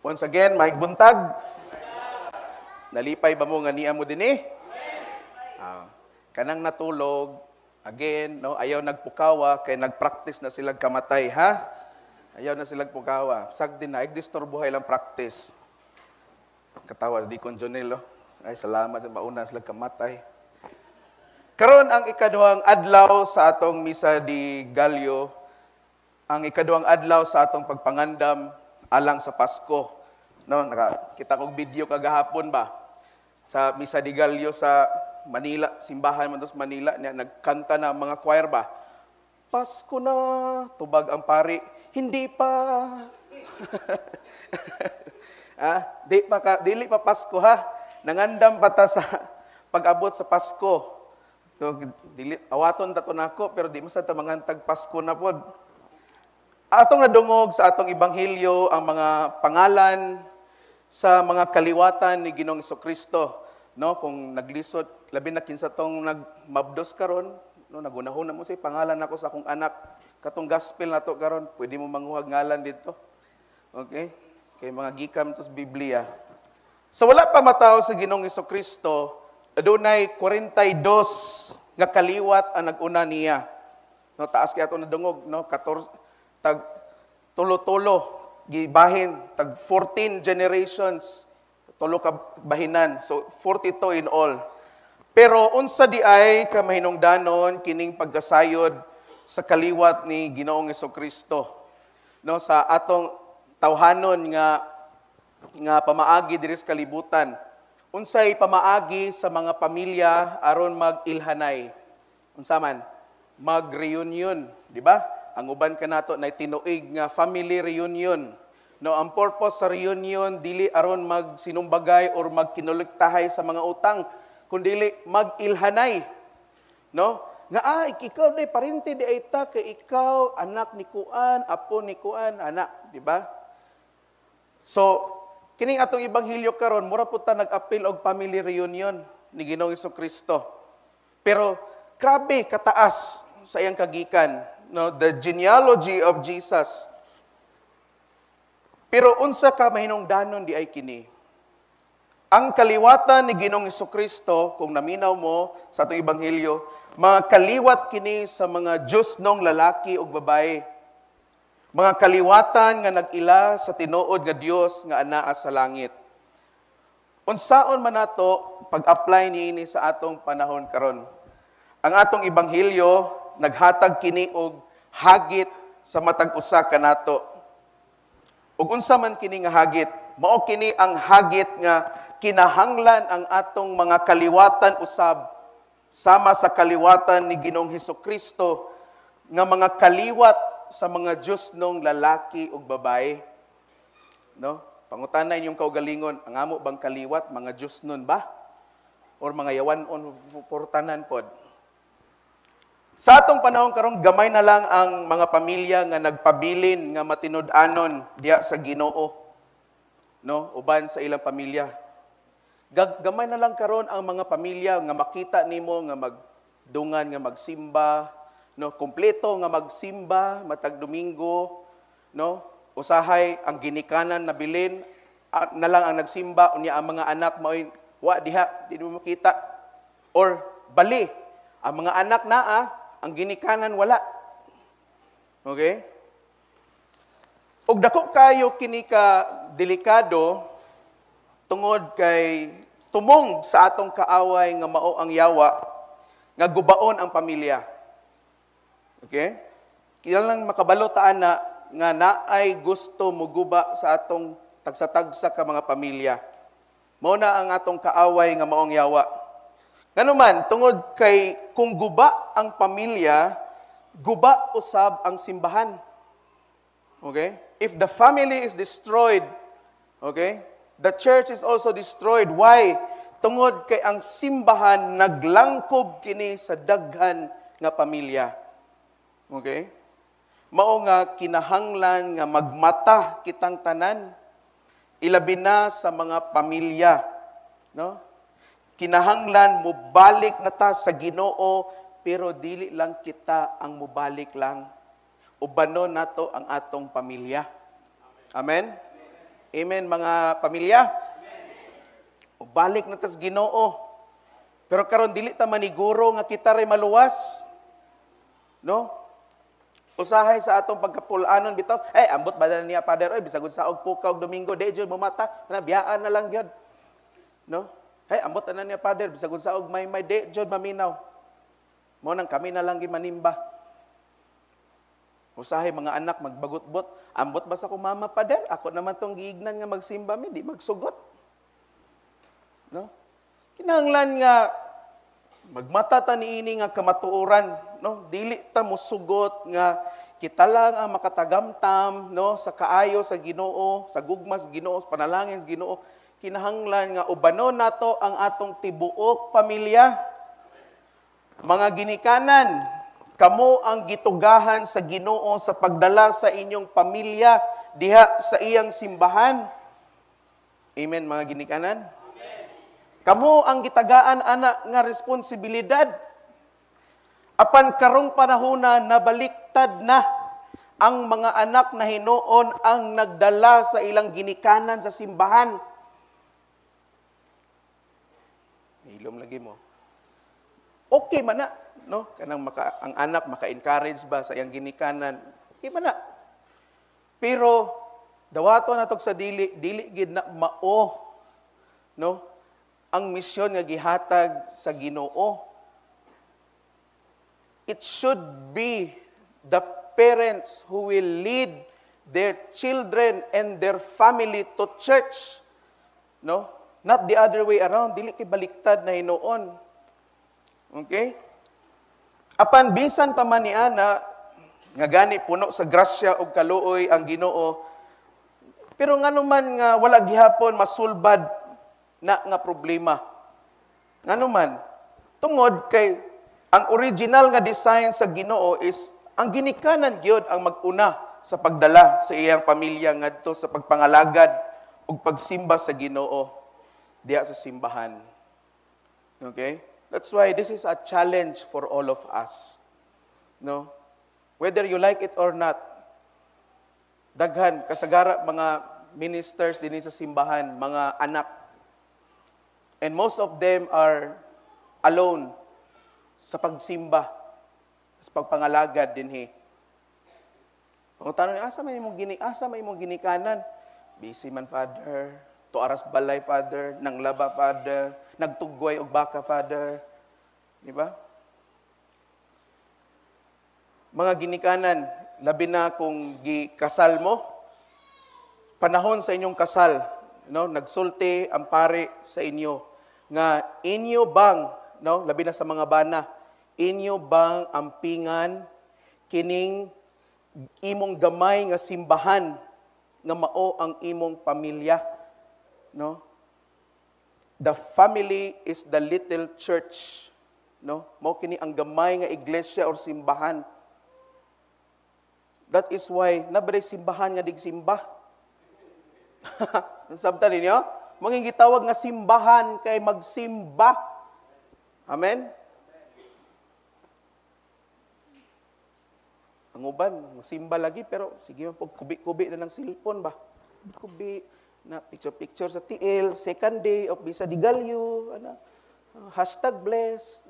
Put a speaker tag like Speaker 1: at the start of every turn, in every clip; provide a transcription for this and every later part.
Speaker 1: Once again, maayong buntag. Nalipay ba mo nga nia mo dinhi? Ah, kanang natulog, again, no, ayaw nagpukawa kay nagpractice na sila kamatay, ha? Ayaw na sila pukawa. Sagdi na, igdisturbohay lang practice. Katawa di kon Jonel, oh. Ay, salamat sa mauna sila kamatay. Karon ang ikaduhang adlaw sa atong Misa de Gallo, ang ikaduhang adlaw sa atong pagpangandam alang sa Pasko. No, naka, kita kog video kagahapon ba sa Misa de Gallo sa Manila, simbahan man to sa Manila, niya nagkanta na ang mga choir ba. "Pasko na," tubag ang pari, "Hindi pa." Ah, di pa ka, dili pa Pasko, ha. Nangandam pa ta sa pag-abot sa Pasko. So, dili awaton ta to nako, pero di man sa ta mangantag Pasko na pod. Atong nadungog sa atong ebanghelyo ang mga pangalan sa mga kaliwatan ni Ginoong Kristo, no? Kung naglisod, labi na kinsa tong nagmabdos karon, no, nagunahon na mo say pangalan nako sa akong anak. Katong gospel nato karon, pwede mo manguhag ngalan dito. Okay? Kay mga gikam to sa Biblia. Sa wala pa matawo sa Ginoong Kristo, adunay 42 nga kaliwat ang nag-una niya. No, taas kay ato nadungog, no, 14 tag tulo-tulo gibahin, tag 14 generations, tulo ka bahinan. So 42 in all. Pero unsa di ay kamahinungdanon kining pagkasayod sa kaliwat ni Ginoong Kristo? No, sa atong tawhanon nga nga pamaagi diri sa kalibutan. Unsay pamaagi sa mga pamilya aron mag-ilhanay? Unsa man? Mag-reunion, di ba? Ang uban kanato na tinuig nga family reunion. No, ang purpose sa reunion dili aron magsinumbagay or magkinolektahay sa mga utang, kundili mag-ilhanay. No? Nga ah, ikaw di parente di ay ta kay ikaw anak ni kuan, apo ni kuan, anak, di ba? So, kining atong ebanghelyo karon mura pud ta nag-apil og family reunion ni Ginoong Kristo. Pero grabe kataas sa iyang kagikan, no, the genealogy of Jesus. Pero unsa ka mahinungdanon di ay kini? Ang kaliwatan ni Ginoong Kristo, kung naminaw mo sa atong ebanghelyo, mga kaliwat kini sa mga Diyos nong lalaki ug babae. Mga kaliwatan nga nag-ila sa tinuod nga Dios nga anaa sa langit. Unsaon man nato pag-apply niini sa atong panahon karon? Ang atong ebanghelyo naghatag kini og hagit sa matag usa kanato. Ug unsa man kini nga hagit? Mao kini ang hagit nga kinahanglan ang atong mga kaliwatan usab sama sa kaliwatan ni Ginoong Kristo nga mga kaliwat sa mga Diyos nong lalaki ug babae. No? Pangutana inyong kaugalingon, ang amo bang kaliwat mga Diyos nun ba? Or mga yawan-on portanan pod? Sa atong panahon karon, gamay na lang ang mga pamilya nga nagpabilin nga matinud-anon diya sa Ginoo. No, uban sa ilang pamilya. Gamay na lang karon ang mga pamilya nga makita nimo nga magdungan nga magsimba, no, kompleto nga magsimba matag Domingo, no? Usahay ang ginikanan na bilin na lang ang nagsimba, unya ang mga anak mao'y wa diha, di mo makita. Or bali, ang mga anak naa, ang ginikanan wala. Okay? Ug dako kayo kini ka delikado tungod kay tumong sa atong kaaway nga mao ang yawa nga gubaon ang pamilya. Okay? Kinahanglan makabalo ta ana nga naay gusto muguba sa atong tagsa-tagsa ka mga pamilya. Mao na ang atong kaaway nga maong yawa. Nganuman, tungod kay kung guba ang pamilya, guba usab ang simbahan. Okay? If the family is destroyed, okay, the church is also destroyed. Why? Tungod kay ang simbahan naglangkob kini sa daghan nga pamilya. Okay? Mao nga kinahanglan nga magmata kitang tanan, ilabi na sa mga pamilya, no? Kinahanglan mobalik na ta sa Ginoo, pero dili lang kita ang mobalik lang. Ubanon nato ang atong pamilya. Amen. Amen, mga pamilya. Balik na tas Ginoo. Pero karon dili ta maniguro nga kita ray maluwas. No? Usahay sa atong pagkapul-anon bitaw, "Eh, ambot ba na niya, Father? Oy, bisag unsa og pukaw og Domingo, di jud momata, na biyaan na lang gyud." No? "Hey, ambot na niya, Father, bisag unsa og may di jud maminaw. Mao nang kami na lang gimanimba." Usahay mga anak magbagot-bot, "Ambot ba sa akong mama, Father? Ako naman tong giignan nga magsimba mi, di magsugot." No? Kinahanglan nga magmata ta niini nga kamatuoran, no? Dili ta musugot nga kita lang ang makatagamtam, no, sa kaayo sa Ginoo, sa gugma sa Ginoo, sa panalangin sa Ginoo. Kinahanglan nga ubanon nato ang atong tibuok pamilya. Mga ginikanan, kamo ang gitugahan sa Ginoo sa pagdala sa inyong pamilya diha sa iyang simbahan. Amen, mga ginikanan. Kamo ang gitagaan ana nga responsibilidad. Apan karong panahona, nabaliktad na. Ang mga anak na hinuon ang nagdala sa ilang ginikanan sa simbahan. Hilom lagi mo. Okay man na, no? Kanang ang anak maka-encourage ba sa iyang ginikanan. Okay man na. Pero dawato na tog sa dili, dili gid na mao, no, ang misyon nga gihatag sa Ginoo. It should be the parents who will lead their children and their family to church. No? Not the other way around. Dili kay baliktad na hinuon. Okay? Apan bisan pa man ni ana nga gani puno sa grasya ug kaluoy ang Ginoo, pero ngano man nga wala gihapon masulbad na nga problema? Ngano man? Tungod kay ang original nga design sa Ginoo is ang ginikanan gyud ang mag-una sa pagdala sa iyang pamilya ngadto sa pagpangalagad ug pagsimba sa Ginoo diha sa simbahan. Okay? That's why this is a challenge for all of us. No? Whether you like it or not, daghan kasagara mga ministers dinhi sa simbahan, mga anak. And most of them are alone sa pagsimba, sa pagpangalagad dinhi. Pangutana niya, "Asa may imong ginikanan?" "Busy man, Father. Tuaras balay, Father, nanglaba, Father, nagtugway og baka, Father." Di ba? Mga ginikanan, labi na kung gikasal mo, panahon sa inyong kasal, no, nagsulti ang pare sa inyo nga inyo bang, no, labi na sa mga bana, inyo bang ampingan kining imong gamay nga simbahan nga mao ang imong pamilya, no? The family is the little church, no? Mao kini ang gamay nga iglesia or simbahan. That is why nabaday simbahan nga digsimba. Nasabtan ninyo? Mga gitawag nga simbahan kay magsimba. Amen? Ang uban, magsimba lagi, pero sige, kubi-kubi na ng cellphone ba? Kubi na picture-picture sa TL, second day of Misa de Gallo, ano, #bless,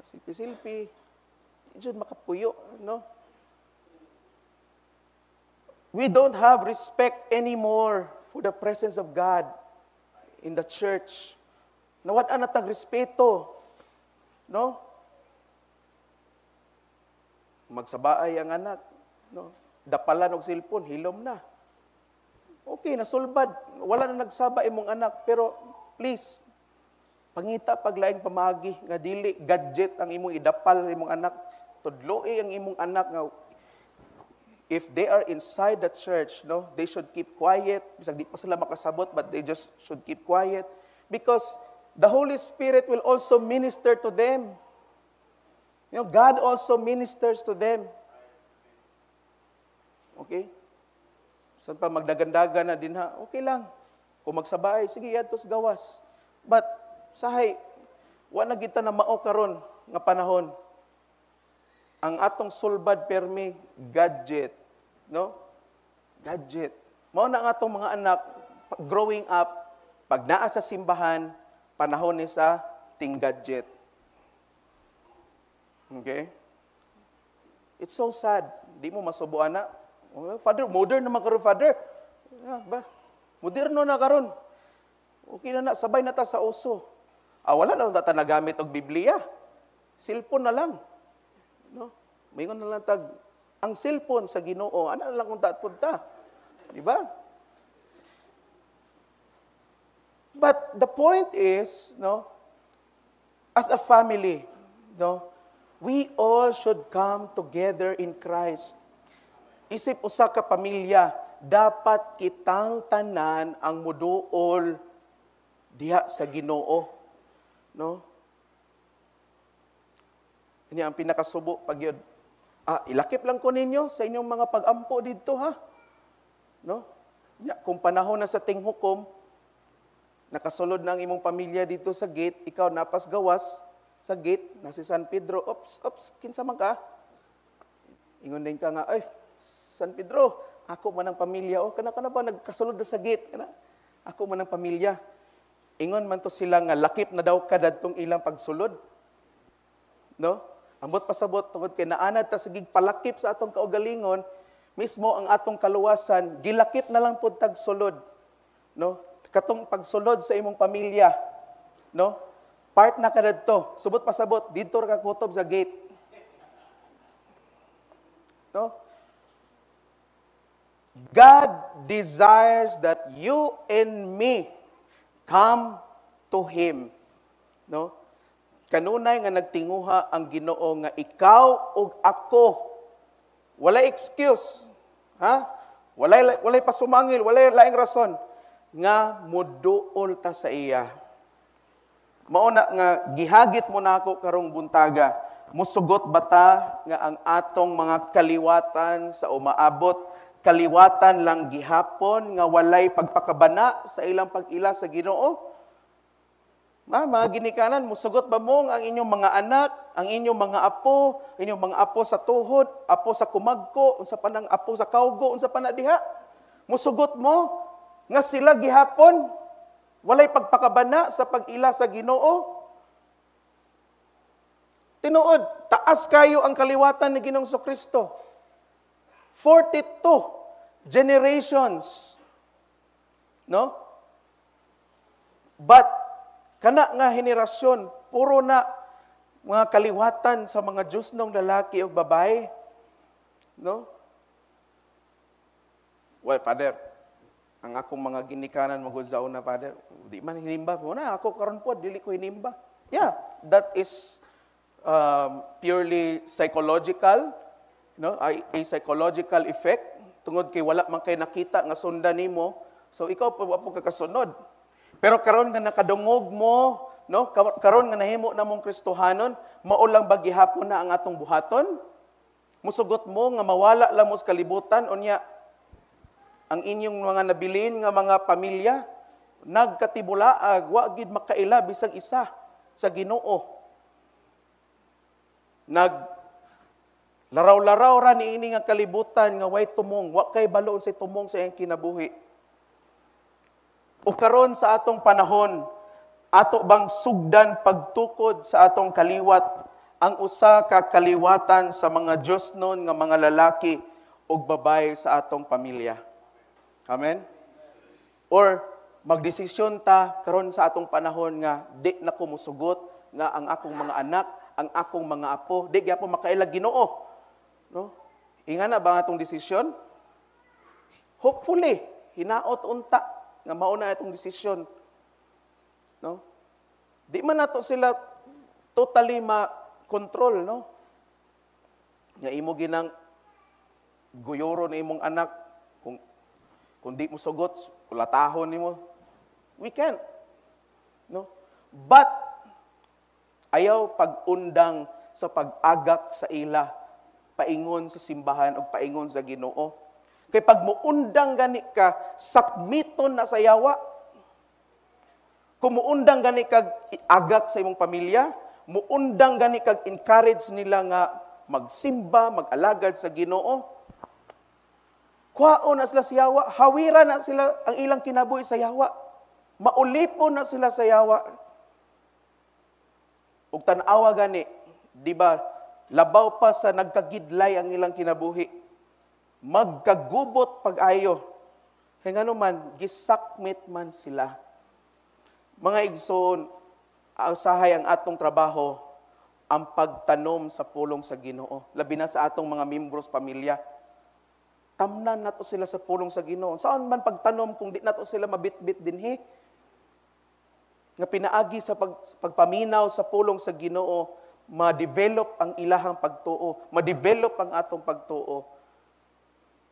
Speaker 1: silpi-silpi. Di makapuyo, no? We don't have respect anymore for the presence of God in the church. Nawad-an na tag respeto, no? Magsabaay ang anak, no? Dapalan og cellphone, hilom na. Okay, nasulbad. Wala na nagsaba imong anak, pero please, pangita paglaing pamagi nga dili gadget ang imong idapal sa imong anak. Tudloi ang imong anak nga if they are inside the church, no, they should keep quiet. Bisag di pa sila makasabot, but they just should keep quiet because the Holy Spirit will also minister to them. God also ministers to them. Okay? San pa magdagandaga na din ha, okay lang. Kung magsabay, sige, yadtos gawas. But, sahay, wa na kita na mao karon nga panahon. Ang atong sulbad permi, gadget. No? Gadget. Mao na nga atong mga anak growing up, pag naa sa simbahan, panahon ni sa ting gadget. Okay? It's so sad. Di mo masubuan na. "Oh, Father, modern naman karon, Father. Yeah, ba? Moderno na karon. Okay na na, sabay na ta sa uso." Ah, wala na ta nagamit og Biblia. Cellphone na lang. No? Maingon na lang tag ang cellphone sa Ginoo, ana na lang kung taatpod ta. Di ba? But the point is, no, as a family, no, we all should come together in Christ. Isip usa ka pamilya, dapat kitang tanan ang muduol diha sa Ginoo, no? Ini ang pinakasubo pag yun. Ah, ilakip lang ko ninyo sa inyong mga pag-ampo didto, ha. No? Nya, kung panahon na sa tinghukom, nakasulod na ang imong pamilya dito sa gate, ikaw napas gawas sa gate, na si San Pedro, "Ops, ops, kinsa man ka?" Ingon din ka nga, "Ay, San Pedro, ako man ang pamilya." "Oh, kana kana ba nagkasulod na sa gate? Kana, ako man ang pamilya." Ingon man to sila nga lakip na daw kadadtong ilang pagsulod. No? Ambot pasabot, tungod kay naanad ta sige palakip sa atong kaugalingon, mismo ang atong kaluwasan gilakip na lang pud tag sulod. No? Katong pagsulod sa imong pamilya, no? Part na kadadto. Subot pasabot didto ra ka kutob sa gate. No? God desires that you and me come to Him. No? Kanunay nga nagtinguha ang Ginoo nga ikaw ug ako, walay excuse. Ha? Walay pasumangil, walay laing rason nga muduol ta sa iya. Mao na nga gihagit mo nako karong buntaga. Musugot ba ta nga ang atong mga kaliwatan sa umaabot, kaliwatan lang gihapon nga walay pagpakabana sa ilang pag-ila sa Ginoo? Ma, mga ginikanan, musugot ba mo ang inyong mga anak, ang inyong mga apo, inyong mga apo sa tuhod, apo sa kumagko, unsa pa nang apo sa kaugo, unsa pa na diha? Musugot mo nga sila gihapon walay pagpakabana sa pag-ila sa Ginoo? Tinuod, taas kayo ang kaliwatan ni Ginoong Kristo. 42 generations. No? But kana nga henerasyon, puro na mga kaliwatan sa mga Diyos ng lalaki o babae. No? "Well, Father, ang akong mga ginikanan magud sa una, Father, di man hinimba. Muna, ako karon po, dili ko hinimba." Yeah, that is purely psychological, no? A psychological effect tungod kay wala man kay nakita nga sundan nimo. So ikaw pa wa po ka kasunod. Pero karon nga nakadungog mo, no? Karon nga nahimo na mong Kristohanon, mao lang ba gihapon na ang atong buhaton? Musugot mo nga mawala lang mo sa kalibutan, unya ang inyong mga nabilin nga mga pamilya nagkatibulaag, wa gid makaila bisag isa sa Ginoo? Nag laraw-laraw ra niini nga kalibutan nga way tumong, wa kay balo unsay tumong sa iyang kinabuhi. O karon sa atong panahon, ato bang sugdan pagtukod sa atong kaliwat ang usa ka kaliwatan sa mga Diyos nun nga mga lalaki ug babae sa atong pamilya? Amen? Or magdesisyon ta karon sa atong panahon nga di na ko musugot nga ang akong mga anak, ang akong mga apo, di gyapon makailag Ginoo. No? Ingana ba ang atong desisyon? Hopefully, hinaot unta nga mao na itong desisyon. No? Di man nato sila totally ma-control, no? Nga imo ginang guyoro na imong anak, kung di mo sugot, kulatahon nimo. We can't. No? But ayaw pag-undang sa pag-agak sa ila paingon sa simbahan o paingon sa Ginoo. Kay pag muundang gani ka, sakmiton na sa yawa. Kung muundang gani kag agak sa imong pamilya, muundang gani kag encourage nila nga magsimba, mag-alagad sa Ginoo. Kuhaon na sila sa yawa, hawira na sila ang ilang kinabuhi sa yawa. Maulipon na sila sa yawa. Ug tan-awa gani, di ba, labaw pa sa nagkagidlay ang ilang kinabuhi. Magkagubot pag-ayo. Kaya ngano man, gisakmit man sila. Mga igsoon, usahay ang atong trabaho, ang pagtanom sa pulong sa Ginoo. Labi na sa atong mga membros pamilya. Tamnan nato sila sa pulong sa Ginoo. Saan man pagtanom kung di nato sila mabitbit dinhi? Nga pinaagi sa pagpaminaw sa pulong sa Ginoo, ma-develop ang ilahang pagtuo, ma-develop ang atong pagtuo.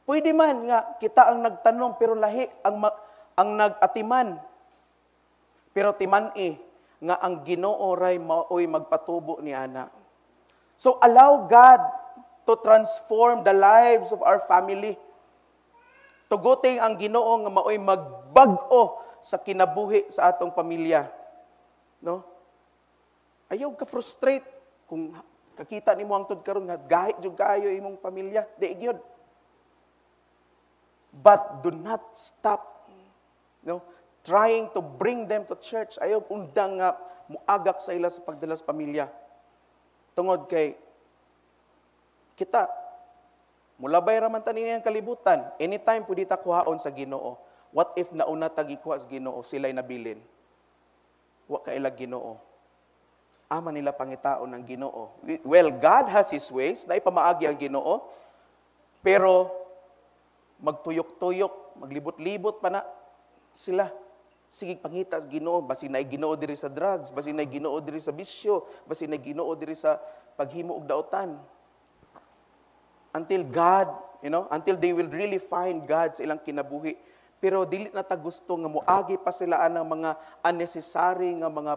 Speaker 1: Pwede man nga kita ang nagtanom pero lahi ang nag-atiman. Pero timan-i nga ang Ginoo ray maoy magpatubo ni ana. So allow God to transform the lives of our family. Tuguting ang Ginoo nga maoy magbag-o sa kinabuhi sa atong pamilya. No? Ayaw ka frustrate kung kakita nimo hangtod karon nga gahi jud kaayo imong pamilya, di gyud. But do not stop, no, trying to bring them to church. Ayaw undang nga muagak sa ila sa pagdala sa pamilya. Tungod kay kita mulabay ra man ta niini ang kalibutan. Anytime pwede ta kuhaon sa Ginoo. What if nauna ta gikuha sa Ginoo, sila'y nabilin? Wa kaila Ginoo. Ama nila pangitaon ng Ginoo. Well, God has His ways, naay pamaagi ang Ginoo. Pero magtuyok-tuyok, maglibot-libot pa na sila. Sige, pangita sa Ginoo, basin naay Ginoo diri sa drugs, basin naay Ginoo diri sa bisyo, basin naay Ginoo diri sa paghimo og dautan. Until God, until they will really find God sa ilang kinabuhi. Pero dili na ta gusto nga moagi pa sila anang mga unnecessary nga mga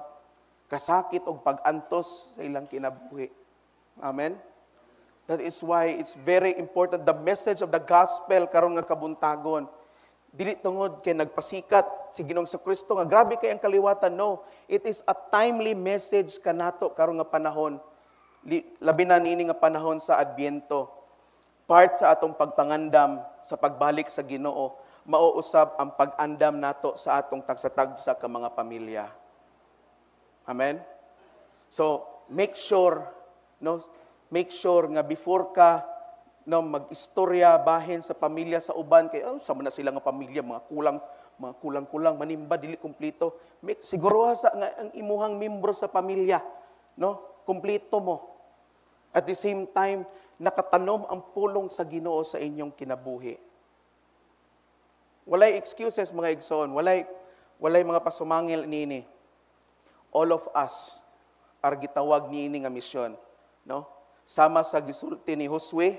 Speaker 1: kasakit o pag-antos sa ilang kinabuhi. Amen? That is why it's very important, the message of the gospel karon nga kabuntagon. Dili tungod kay nagpasikat si Ginoong Kristo nga grabe kay ang kaliwatan, no. It is a timely message kanato karon nga panahon. Labi na niini nga panahon sa Adbyento. Part sa atong pagpangandam sa pagbalik sa Ginoo, mauusab ang pag-andam nato sa atong tagsa-tagsa ka mga pamilya. Amen? So, make sure, no, make sure nga before ka, no, mag-istorya bahin sa pamilya sa uban kay, "Oh, sama na sila nga pamilya, mga kulang, mga kulang-kulang manimba, dili kumpleto." Make siguro sa nga ang imuhang membro sa pamilya, no, kumpleto mo. At the same time, nakatanom ang pulong sa Ginoo sa inyong kinabuhi. Walay excuses, mga igsoon, walay mga pasumangil niini. All of us are gitawag niini nga misyon, no? Sama sa gisulti ni Josue,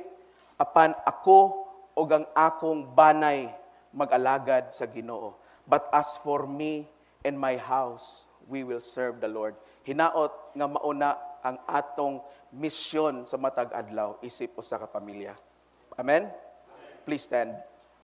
Speaker 1: "Apan ako ug ang akong banay, mag-alagad sa Ginoo." "But as for me and my house, we will serve the Lord." Hinaot nga mauna ang atong misyon sa matag adlaw isip usa ka pamilya. Amen? Please stand.